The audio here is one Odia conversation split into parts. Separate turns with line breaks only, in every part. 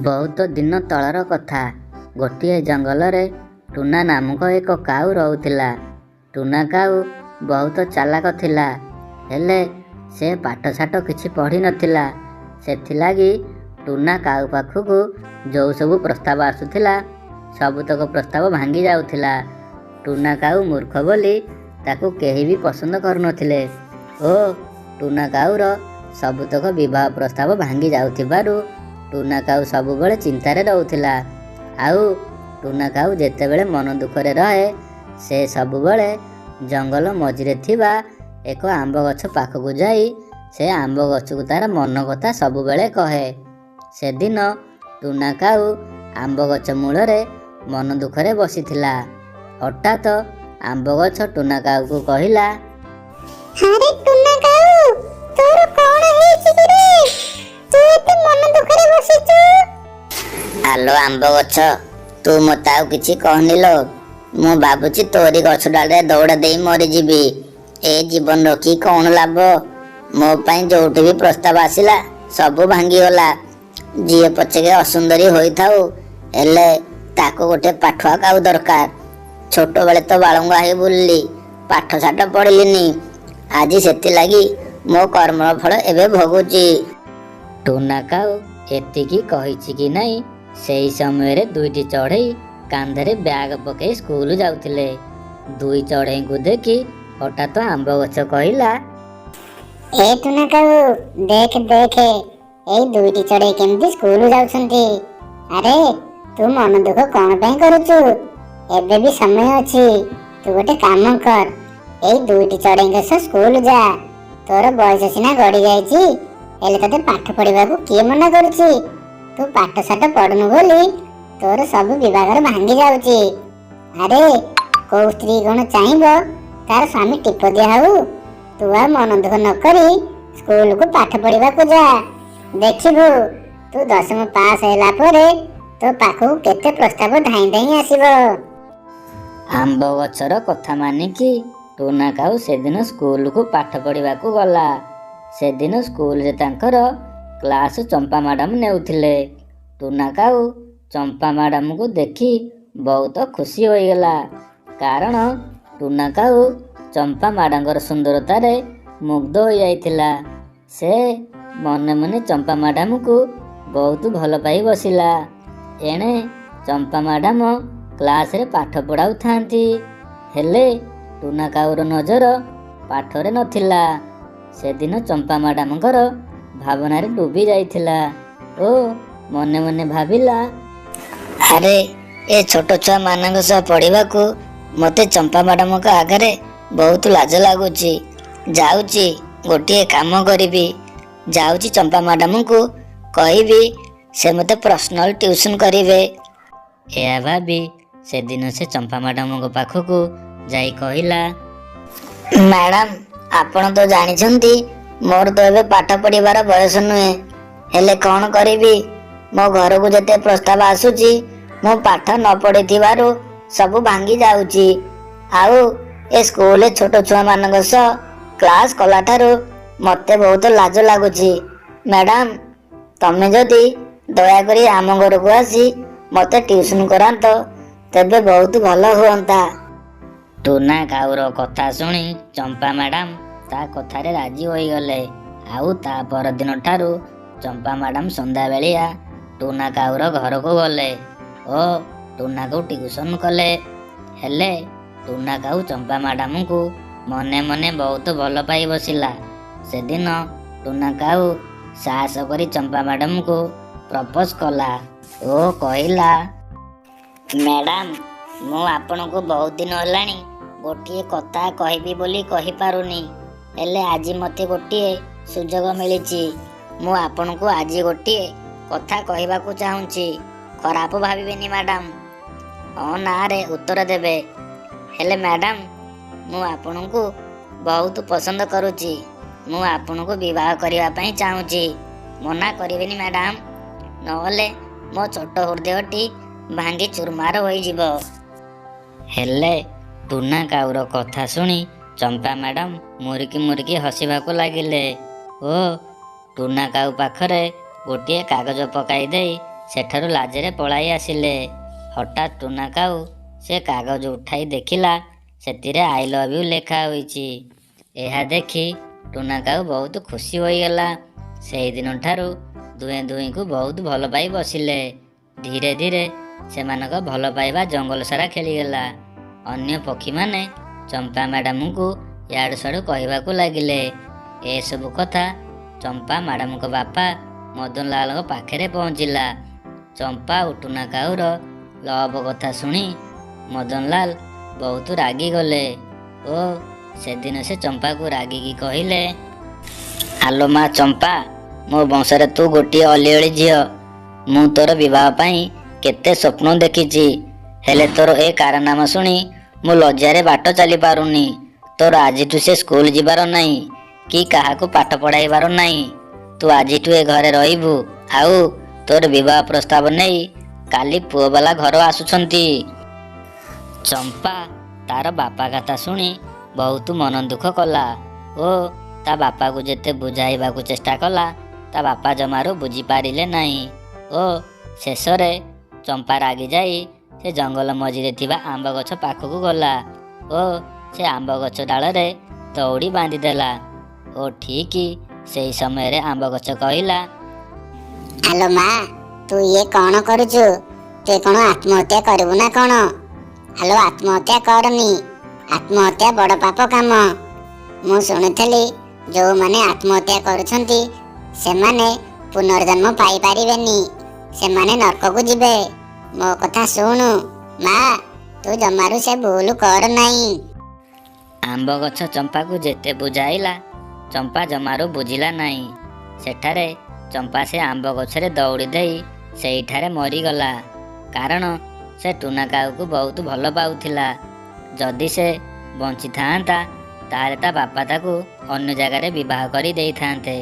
ବହୁତ ଦିନ ତଳର କଥା। ଗୋଟିଏ ଜଙ୍ଗଲରେ ଟୁନା ନାମକ ଏକ କାଉ ରହୁଥିଲା। ଟୁନା କାଉ ବହୁତ ଚାଲାକ ଥିଲା, ହେଲେ ସେ ପାଠଶାଠ କିଛି ପଢ଼ିନଥିଲା। ସେଥିଲାଗି ଟୁନା କାଉ ପାଖକୁ ଯେଉଁ ସବୁ ପ୍ରସ୍ତାବ ଆସୁଥିଲା, ସବୁତକ ପ୍ରସ୍ତାବ ଭାଙ୍ଗି ଯାଉଥିଲା। ଟୁନା କାଉ ମୂର୍ଖ ବୋଲି ତାକୁ କେହି ବି ପସନ୍ଦ କରୁନଥିଲେ ଓ ଟୁନା କାଉର ସବୁତକ ବିବାହ ପ୍ରସ୍ତାବ ଭାଙ୍ଗି ଯାଉଥିବାରୁ ଟୁନା କାଉ ସବୁବେଳେ ଚିନ୍ତାରେ ରହୁଥିଲା। ଆଉ ଟୁନା କାଉ ଯେତେବେଳେ ମନ ଦୁଃଖରେ ରହେ, ସେ ସବୁବେଳେ ଜଙ୍ଗଲ ମଝିରେ ଥିବା ଏକ ଆମ୍ବ ଗଛ ପାଖକୁ ଯାଇ ସେ ଆମ୍ବ ଗଛକୁ ତାର ମନ କଥା ସବୁବେଳେ କହେ। ସେଦିନ ଟୁନା କାଉ ଆମ୍ବ ଗଛ ମୂଳରେ ମନ ଦୁଃଖରେ ବସିଥିଲା। ହଠାତ୍ ଆମ୍ବ ଗଛ ଟୁନା କାଉକୁ କହିଲା,
ଆରେ ଟୁନା କାଉ, ତୋର କଣ ହେଇଛି କିରେ? ତୁ ଏତେ ମନ ଦୁଃଖରେ ବସିଛୁ?
ଆଲୋ ଆମ୍ବ ଗଛ, ତୁ ମତେ ଆଉ କିଛି କହନି ଲୋ। ମୁଁ ଭାବୁଛି ତୋରି ଗଛ ଡାଳରେ ଦୌଡ଼ା ଦେଇ ମରିଯିବି। ଏ ଜୀବନ ରଖି କଣ ଲାଭ? ମୋ ପାଇଁ ଯୋଉଠି ବି ପ୍ରସ୍ତାବ ଆସିଲା, ସବୁ ଭାଙ୍ଗିଗଲା। ଯିଏ ପଛକେ ଅସୁନ୍ଦରୀ ହୋଇଥାଉ, ହେଲେ ତାକୁ ଗୋଟେ ପାଠୁଆ କାଉ ଦରକାର। ଛୋଟବେଳେ ତ ବାଳୁଙ୍ଗା ହେଇ ବୁଲିଲି, ପାଠ ଶାଠ ପଢ଼ିଲିନି। ଆଜି ସେଥିଲାଗି ମୋ କର୍ମର ଫଳ ଏବେ ଭୋଗୁଛି। ଟୁନା କାଉ ଏତିକି କହିଛି କି ନାହିଁ, ସେଇ ସମୟରେ ଦୁଇଟି ଚଢ଼େଇ କାନ୍ଧରେ ବ୍ୟାଗ ପକେଇ ସ୍କୁଲ ଯାଉଥିଲେ। ଦୁଇ ଚଢ଼େଇଙ୍କୁ ଦେଖି ହଠାତ୍ ଆମ୍ବ ଗଛ କହିଲା,
ଏ ଟୁନା କାଉ, ଦେଖ ଦେଖ, ଏଇ ଦୁଇଟି ଚଢ଼େଇ କେମିତି ସ୍କୁଲ ଯାଉଛନ୍ତି। ଆରେ, ତୁ ମନ ଦୁଃଖ କଣ ପାଇଁ କରୁଛୁ? ଏବେ ବି ସମୟ ଅଛି। ତୁ ଗୋଟେ କାମ କର, ଏଇ ଦୁଇଟି ଚଢ଼େଇଙ୍କ ସହ ସ୍କୁଲ ଯା। ତୋର ବୟସ ସିନା ଗଡ଼ି ଯାଇଛି, ହେଲେ ତୋତେ ପାଠ ପଢିବାକୁ କିଏ ମନା କରୁଛି? ତୁ ପାଠ ଶାଠ ପଢୁନୁ ବୋଲି ତୋର ସବୁ ବିବାହଘର ଭାଙ୍ଗି ଯାଉଛି। ଆରେ, କୋଉ ସ୍ତ୍ରୀ କଣ ଚାହିଁବ ତାର ସ୍ୱାମୀ ଟିପ ଦିଆ ହଉ? ତୁ ଆଉ ମନ ଦୁଃଖ ନ କରି ସ୍କୁଲକୁ ପାଠ ପଢିବାକୁ ଯା। ଦେଖିବୁ, ତୁ ଦଶମ ପାସ୍ ହେଲା ପରେ ତୋ ପାଖକୁ କେତେ ପ୍ରସ୍ତାବ ଧାଇଁ ଧାଇଁ ଆସିବ।
ଆମ୍ବ ଗଛର କଥା ମାନିକି ଟୁନା କାଉ ସେଦିନ ସ୍କୁଲକୁ ପାଠ ପଢ଼ିବାକୁ ଗଲା। ସେଦିନ ସ୍କୁଲରେ ତାଙ୍କର କ୍ଲାସ୍ ଚମ୍ପା ମ୍ୟାଡ଼ାମ ନେଉଥିଲେ। ଟୁନା କାଉ ଚମ୍ପା ମ୍ୟାଡ଼ାମକୁ ଦେଖି ବହୁତ ଖୁସି ହୋଇଗଲା, କାରଣ ଟୁନା କାଉ ଚମ୍ପା ମ୍ୟାଡ଼ାମଙ୍କର ସୁନ୍ଦରତାରେ ମୁଗ୍ଧ ହୋଇଯାଇଥିଲା। ସେ ମନେ ମନେ ଚମ୍ପା ମ୍ୟାଡ଼ାମକୁ ବହୁତ ଭଲ ପାଇ ବସିଲା। ଏଣେ ଚମ୍ପା ମ୍ୟାଡ଼ାମ କ୍ଲାସରେ ପାଠ ପଢ଼ାଉଥାନ୍ତି, ହେଲେ ଟୁନା କାଉର ନଜର ପାଠରେ ନଥିଲା। ସେଦିନ ଚମ୍ପା ମ୍ୟାଡ଼ାମଙ୍କର ଭାବନାରେ ଡୁବି ଯାଇଥିଲା ଓ ମନେ ମନେ ଭାବିଲା, ଆରେ, ଏ ଛୋଟ ଛୁଆମାନଙ୍କ ସହ ପଢ଼ିବାକୁ ମୋତେ ଚମ୍ପା ମ୍ୟାଡ଼ାମଙ୍କ ଆଗରେ ବହୁତ ଲାଜ ଲାଗୁଛି। ଯାଉଛି, ଗୋଟିଏ କାମ କରିବି। ଯାଉଛି, ଚମ୍ପା ମ୍ୟାଡ଼ାମଙ୍କୁ କହିବି ସେ ମୋତେ ପର୍ସନାଲ ଟ୍ୟୁସନ୍ କରିବେ। ଏହା ଭାବି ସେଦିନ ସେ ଚମ୍ପା ମ୍ୟାଡ଼ାମଙ୍କ ପାଖକୁ ଯାଇ କହିଲା, ମ୍ୟାଡ଼ାମ, ଆପଣ ତ ଜାଣିଛନ୍ତି ମୋର ତ ଏବେ ପାଠ ପଢ଼ିବାର ବୟସ ନୁହେଁ। ହେଲେ କ'ଣ କରିବି, ମୋ ଘରକୁ ଯେତେ ପ୍ରସ୍ତାବ ଆସୁଛି, ମୁଁ ପାଠ ନ ପଢ଼ିଥିବାରୁ ସବୁ ଭାଙ୍ଗି ଯାଉଛି। ଆଉ ଏ ସ୍କୁଲରେ ଛୋଟ ଛୁଆମାନଙ୍କ ସହ କ୍ଲାସ୍ କଲାଠାରୁ ମୋତେ ବହୁତ ଲାଜ ଲାଗୁଛି। ମ୍ୟାଡ଼ାମ, ତମେ ଯଦି ଦୟାକରି ଆମ ଘରକୁ ଆସି ମୋତେ ଟ୍ୟୁସନ୍ କରାନ୍ତ, ତେବେ ବହୁତ ଭଲ ହୁଅନ୍ତା। ଟୁନା କାଉର କଥା ଶୁଣି ଚମ୍ପା ମ୍ୟାଡ଼ାମ ତା କଥାରେ ରାଜି ହୋଇଗଲେ। ଆଉ ତା ପରଦିନ ଠାରୁ ଚମ୍ପା ମ୍ୟାଡ଼ାମ ସନ୍ଧ୍ୟାବେଳିଆ ଟୁନା କାଉର ଘରକୁ ଗଲେ ଓ ଟୁନାକୁ ଟ୍ୟୁସନ୍ କଲେ। ହେଲେ ଟୁନା କାଉ ଚମ୍ପା ମ୍ୟାଡ଼ାମଙ୍କୁ ମନେ ମନେ ବହୁତ ଭଲ ପାଇ ବସିଲା। ସେଦିନ ଟୁନା କାଉ ସାହସ କରି ଚମ୍ପା ମ୍ୟାଡ଼ାମଙ୍କୁ ପ୍ରପୋଜ କଲା ଓ କହିଲା, ମ୍ୟାଡ଼ାମ, ମୁଁ ଆପଣଙ୍କୁ ବହୁତ ଦିନ ହେଲାଣି ଗୋଟିଏ କଥା କହିବି ବୋଲି କହିପାରୁନି। ହେଲେ ଆଜି ମୋତେ ଗୋଟିଏ ସୁଯୋଗ ମିଳିଛି। ମୁଁ ଆପଣଙ୍କୁ ଆଜି ଗୋଟିଏ କଥା କହିବାକୁ ଚାହୁଁଛି। ଖରାପ ଭାବିବେନି ମ୍ୟାଡ଼ାମ, ହଁ ନାଁରେ ଉତ୍ତର ଦେବେ। ହେଲେ ମ୍ୟାଡ଼ାମ, ମୁଁ ଆପଣଙ୍କୁ ବହୁତ ପସନ୍ଦ କରୁଛି। ମୁଁ ଆପଣଙ୍କୁ ବିବାହ କରିବା ପାଇଁ ଚାହୁଁଛି। ମନା କରିବେନି ମ୍ୟାଡ଼ାମ, ନହେଲେ ମୋ ଛୋଟ ହୃଦୟଟି ଭାଙ୍ଗି ଚୁରମାର ହୋଇଯିବ। ହେଲେ ଟୁନା କାଉର କଥା ଶୁଣି ଚମ୍ପା ମ୍ୟାଡ଼ାମ ମୁରୁକି ମୁରୁକି ହସିବାକୁ ଲାଗିଲେ। ଓ ଟୁନା କାଉ ପାଖରେ ଗୋଟିଏ କାଗଜ ପକାଇ ଦେଇ ସେଠାରୁ ଲାଜରେ ପଳାଇ ଆସିଲେ। ହଠାତ୍ ଟୁନା କାଉ ସେ କାଗଜ ଉଠାଇ ଦେଖିଲା, ସେଥିରେ I love you ଲେଖା ହୋଇଛି। ଏହା ଦେଖି ଟୁନା କାଉ ବହୁତ ଖୁସି ହୋଇଗଲା। ସେଇଦିନଠାରୁ ଦୁହେଁ ଦୁହିଁଙ୍କୁ ବହୁତ ଭଲ ପାଇ ବସିଲେ। ଧୀରେ ଧୀରେ ସେମାନଙ୍କ ଭଲ ପାଇବା ଜଙ୍ଗଲ ସାରା ଖେଳିଗଲା। ଅନ୍ୟ ପକ୍ଷୀମାନେ ଚମ୍ପା ମ୍ୟାଡ଼ାମଙ୍କୁ ଇଆଡ଼ୁ ସିଆଡ଼ୁ କହିବାକୁ ଲାଗିଲେ। ଏସବୁ କଥା ଚମ୍ପା ମ୍ୟାଡ଼ାମଙ୍କ ବାପା ମଦନଲାଲଙ୍କ ପାଖରେ ପହଞ୍ଚିଲା। ଚମ୍ପା ଓ ଟୁନା କାଉର ଲଭ କଥା ଶୁଣି ମଦନଲାଲ ବହୁତ ରାଗିଗଲେ ଓ ସେଦିନ ସେ ଚମ୍ପାକୁ ରାଗିକି କହିଲେ, ଆଲୋ ମା ଚମ୍ପା, ମୋ ବଂଶରେ ତୁ ଗୋଟିଏ ଅଲିଅଳି ଝିଅ। ମୁଁ ତୋର ବିବାହ ପାଇଁ କେତେ ସ୍ୱପ୍ନ ଦେଖିଛି, ହେଲେ ତୋର ଏ କାରନାମା ଶୁଣି ମୁଁ ଲଜ୍ଜାରେ ବାଟ ଚାଲିପାରୁନି। ତୋର ଆଜିଠୁ ସେ ସ୍କୁଲ ଯିବାର ନାହିଁ କି କାହାକୁ ପାଠ ପଢ଼ାଇବାର ନାହିଁ। ତୁ ଆଜିଠୁ ଏ ଘରେ ରହିବୁ, ଆଉ ତୋର ବିବାହ ପ୍ରସ୍ତାବ ନେଇ କାଲି ପୁଅବାଲା ଘର ଆସୁଛନ୍ତି। ଚମ୍ପା ତାର ବାପା କଥା ଶୁଣି ବହୁତ ମନ ଦୁଃଖ କଲା ଓ ତା ବାପାକୁ ଯେତେ ବୁଝାଇବାକୁ ଚେଷ୍ଟା କଲା, ତା ବାପା ଜମାରୁ ବୁଝିପାରିଲେ ନାହିଁ। ଓ ଶେଷରେ ଚମ୍ପା ରାଗିଯାଇ ସେ ଜଙ୍ଗଲ ମଝିରେ ଥିବା ଆମ୍ବ ଗଛ ପାଖକୁ ଗଲା ଓ ସେ ଆମ୍ବ ଗଛ ଡାଳରେ ଦଉଡ଼ି ବାନ୍ଧିଦେଲା। ଓ ଠିକ୍ ସେଇ ସମୟରେ ଆମ୍ବ ଗଛ କହିଲା,
ଆଲୋ ମା, ତୁ ଇଏ କ'ଣ କରୁଛୁ? ତୁ କ'ଣ ଆତ୍ମହତ୍ୟା କରିବୁ ନା କ'ଣ? ଆଲୋ, ଆତ୍ମହତ୍ୟା କରନି, ଆତ୍ମହତ୍ୟା ବଡ଼ ପାପ କାମ। ମୁଁ ଶୁଣିଥିଲି ଯେଉଁମାନେ ଆତ୍ମହତ୍ୟା କରୁଛନ୍ତି ସେମାନେ ପୁନର୍ଜନ୍ମ ପାଇପାରିବେନି, ସେମାନେ ନର୍କକୁ ଯିବେ। ମୋ କଥା ଶୁଣୁ ମା, ତୁ ଜମାରୁ ସେ ଭୁଲ କର ନାହିଁ।
ଆମ୍ବ ଗଛ ଚମ୍ପାକୁ ଯେତେ ବୁଝାଇଲା, ଚମ୍ପା ଜମାରୁ ବୁଝିଲା ନାହିଁ। ସେଠାରେ ଚମ୍ପା ସେ ଆମ୍ବ ଗଛରେ ଦଉଡ଼ି ଦେଇ ସେଇଠାରେ ମରିଗଲା, କାରଣ ସେ ଟୁନା କାଉକୁ ବହୁତ ଭଲ ପାଉଥିଲା। ଯଦି ସେ ବଞ୍ଚିଥାନ୍ତା ତାହେଲେ ତା ବାପା ତାକୁ ଅନ୍ୟ ଜାଗାରେ ବିବାହ କରି ଦେଇଥାନ୍ତେ,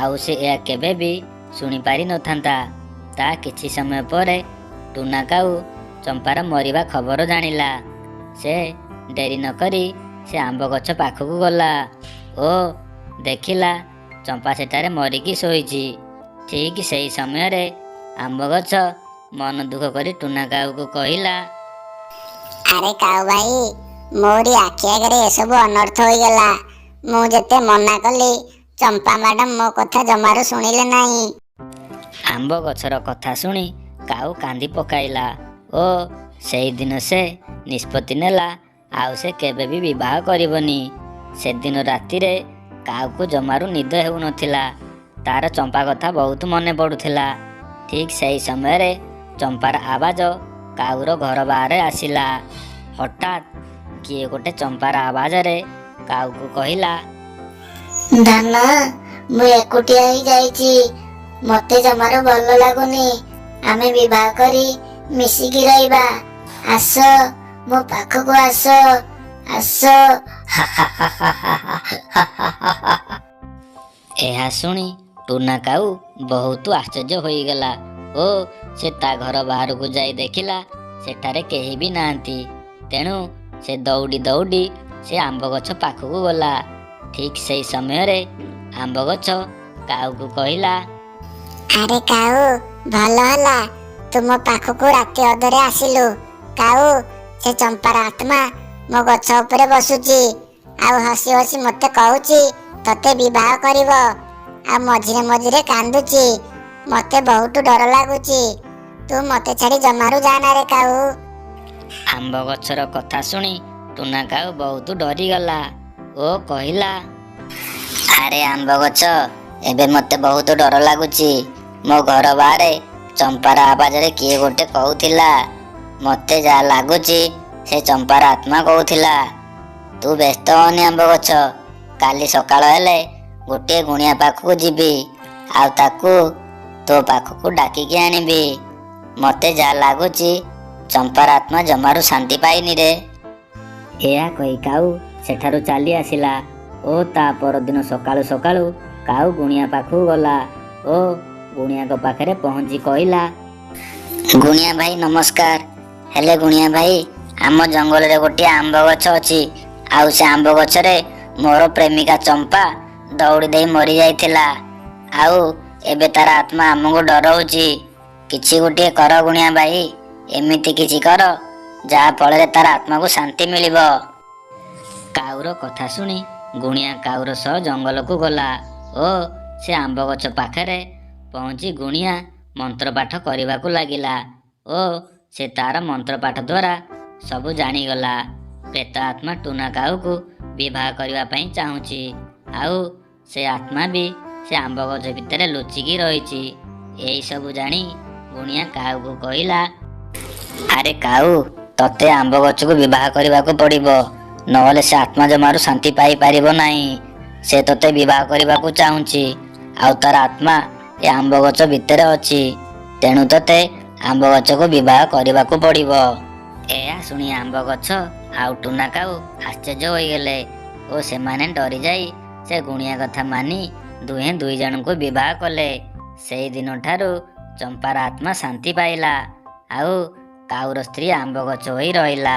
ଆଉ ସେ ଏହା କେବେ ବି ଶୁଣିପାରିନଥାନ୍ତା। ତା କିଛି ସମୟ ପରେ ଟୁନା କାଉ ଚମ୍ପାର ମରିବା ଖବର ଜାଣିଲା। ସେ ଡେରି ନକରି ସେ ଆମ୍ବ ଗଛ ପାଖକୁ ଗଲା ଓ ଦେଖିଲା ଚମ୍ପା ସେଠାରେ ମରିକି ଶୋଇଛି। ଠିକ୍ ସେଇ ସମୟରେ ଆମ୍ବ ଗଛ ମନ ଦୁଃଖ କରି ଟୁନା କାଉକୁ କହିଲା,
ଆରେ କାଉ ଭାଇ, ମୋରି ଆଖି ଆଗରେ ଏସବୁ ଅନର୍ଥ ହୋଇଗଲା। ମୁଁ ଯେତେ ମନା କଲି, ଚମ୍ପା ମ୍ୟାଡ଼ାମ ମୋ କଥା ଜମାରୁ ଶୁଣିଲେ ନାହିଁ।
ଆମ୍ବ ଗଛର କଥା ଶୁଣି କାଉ କାନ୍ଦି ପକାଇଲା ଓ ସେଇଦିନ ସେ ନିଷ୍ପତ୍ତି ନେଲା ଆଉ ସେ କେବେ ବି ବିବାହ କରିବନି। ସେଦିନ ରାତିରେ କାଉକୁ ଜମାରୁ ନିଦ ହେଉନଥିଲା। ତାର ଚମ୍ପା କଥା ବହୁତ ମନେ ପଡ଼ୁଥିଲା। ଠିକ୍ ସେହି ସମୟରେ ଚମ୍ପାର ଆବାଜ କାଉର ଘର ବାହାରେ ଆସିଲା। ହଠାତ୍ କିଏ ଗୋଟେ ଚମ୍ପାର ଆବାଜରେ କାଉକୁ କହିଲା,
ଧନ, ମୁଁ ଏକୁଟିଆ ହେଇଯାଇଛି, ମତେ ଜମାରୁ ଭଲ ଲାଗୁନି। ଆମେ ବିବାହ କରି ମିଶିକି ରହିବା। ଆସ, ମୋ ପାଖକୁ ଆସ, ଆସ।
ଏହା ଶୁଣି ଟୁନା କାଉ ବହୁତ ଆଶ୍ଚର୍ଯ୍ୟ ହୋଇଗଲା ଓ ସେ ତା ଘର ବାହାରକୁ ଯାଇ ଦେଖିଲା ସେଠାରେ କେହି ବି ନାହାନ୍ତି। ତେଣୁ ସେ ଦୌଡ଼ି ଦୌଡ଼ି ସେ ଆମ୍ବ ଗଛ ପାଖକୁ ଗଲା। ଠିକ୍ ସେଇ ସମୟରେ ଆମ୍ବ ଗଛ କାଉକୁ କହିଲା,
ଆରେ କାଉ, ଭଲ ହେଲା ତୁ ମୋ ପାଖକୁ ରାତି ଅଧରେ ଆସିଲୁ। କାଉ, ସେ ଚମ୍ପାର ଆତ୍ମା ମୋ ଗଛ ଉପରେ ବସୁଛି ଆଉ ହସି ହସି ମତେ କହୁଛି ତତେ ବିବାହ କରିବ, ଆଉ ମଝିରେ ମଝିରେ କାନ୍ଦୁଛି। ମତେ ବହୁତ ଡର ଲାଗୁଛି। ତୁ ମତେ ଛାଡ଼ି ଜମାରୁ ଯାନା ରେ କାଉ।
ଆମ୍ବ ଗଛର କଥା ଶୁଣି ଟୁନା କାଉ ବହୁତ ଡରିଗଲା ଓ କହିଲା, ଆରେ ଆମ୍ବ ଗଛ, ଏବେ ମତେ ବହୁତ ଡର ଲାଗୁଛି। ମୋ ଘର ବାହାରେ ଚମ୍ପାର ଆବାଜରେ କିଏ ଗୋଟେ କହୁଥିଲା। ମତେ ଯାହା ଲାଗୁଛି ସେ ଚମ୍ପାର ଆତ୍ମା କହୁଥିଲା। ତୁ ବ୍ୟସ୍ତ ହନି ଆମ୍ବ ଗଛ, କାଲି ସକାଳ ହେଲେ ଗୋଟିଏ ଗୁଣିଆ ପାଖକୁ ଯିବି ଆଉ ତାକୁ ତୋ ପାଖକୁ ଡାକିକି ଆଣିବି। ମତେ ଯାହା ଲାଗୁଛି ଚମ୍ପାର ଆତ୍ମା ଜମାରୁ ଶାନ୍ତି ପାଇନି ରେ। ଏହା କହି କାଉ ସେଠାରୁ ଚାଲି ଆସିଲା ଓ ତା ପରଦିନ ସକାଳୁ ସକାଳୁ କାଉ ଗୁଣିଆ ପାଖକୁ ଗଲା ଓ ଗୁଣିଆଙ୍କ ପାଖରେ ପହଞ୍ଚି କହିଲା, ଗୁଣିଆ ଭାଇ ନମସ୍କାର। ହେଲେ ଗୁଣିଆ ଭାଇ, ଆମ ଜଙ୍ଗଲରେ ଗୋଟିଏ ଆମ୍ବ ଗଛ ଅଛି, ଆଉ ସେ ଆମ୍ବ ଗଛରେ ମୋର ପ୍ରେମିକା ଚମ୍ପା ଦଉଡ଼ି ଦେଇ ମରିଯାଇଥିଲା। ଆଉ ଏବେ ତାର ଆତ୍ମା ଆମକୁ ଡରଉଛି। କିଛି ଗୋଟିଏ କର ଗୁଣିଆ ଭାଇ, ଏମିତି କିଛି କର ଯାହା ଫଳରେ ତାର ଆତ୍ମାକୁ ଶାନ୍ତି ମିଳିବ। କାଉର କଥା ଶୁଣି ଗୁଣିଆ କାଉର ସହ ଜଙ୍ଗଲକୁ ଗଲା ଓ ସେ ଆମ୍ବ ଗଛ ପାଖରେ ପହଞ୍ଚି ଗୁଣିଆ ମନ୍ତ୍ରପାଠ କରିବାକୁ ଲାଗିଲା ଓ ସେ ତାର ମନ୍ତ୍ରପାଠ ଦ୍ୱାରା ସବୁ ଜାଣିଗଲା, ପ୍ରେତ ଆତ୍ମା ଟୁନା କାଉକୁ ବିବାହ କରିବା ପାଇଁ ଚାହୁଁଛି ଆଉ ସେ ଆତ୍ମା ବି ସେ ଆମ୍ବ ଗଛ ଭିତରେ ଲୁଚିକି ରହିଛି। ଏଇସବୁ ଜାଣି ଗୁଣିଆ କାଉକୁ କହିଲା, ଆରେ କାଉ, ତତେ ଆମ୍ବ ଗଛକୁ ବିବାହ କରିବାକୁ ପଡ଼ିବ, ନହେଲେ ସେ ଆତ୍ମା ଜମାରୁ ଶାନ୍ତି ପାଇପାରିବ ନାହିଁ। ସେ ତତେ ବିବାହ କରିବାକୁ ଚାହୁଁଛି ଆଉ ତାର ଆତ୍ମା ଏ ଆମ୍ବ ଗଛ ଭିତରେ ଅଛି, ତେଣୁ ତତେ ଆମ୍ବ ଗଛକୁ ବିବାହ କରିବାକୁ ପଡ଼ିବ। ଏହା ଶୁଣି ଆମ୍ବ ଗଛ ଆଉ ଟୁନା କାଉ ଆଶ୍ଚର୍ଯ୍ୟ ହୋଇଗଲେ ଓ ସେମାନେ ଡରିଯାଇ ସେ ଗୁଣିଆ କଥା ମାନି ଦୁହେଁ ଦୁଇ ଜଣଙ୍କୁ ବିବାହ କଲେ। ସେଇ ଦିନଠାରୁ ଚମ୍ପାର ଆତ୍ମା ଶାନ୍ତି ପାଇଲା ଆଉ କାଉର ସ୍ତ୍ରୀ ଆମ୍ବ ଗଛ ହୋଇ ରହିଲା।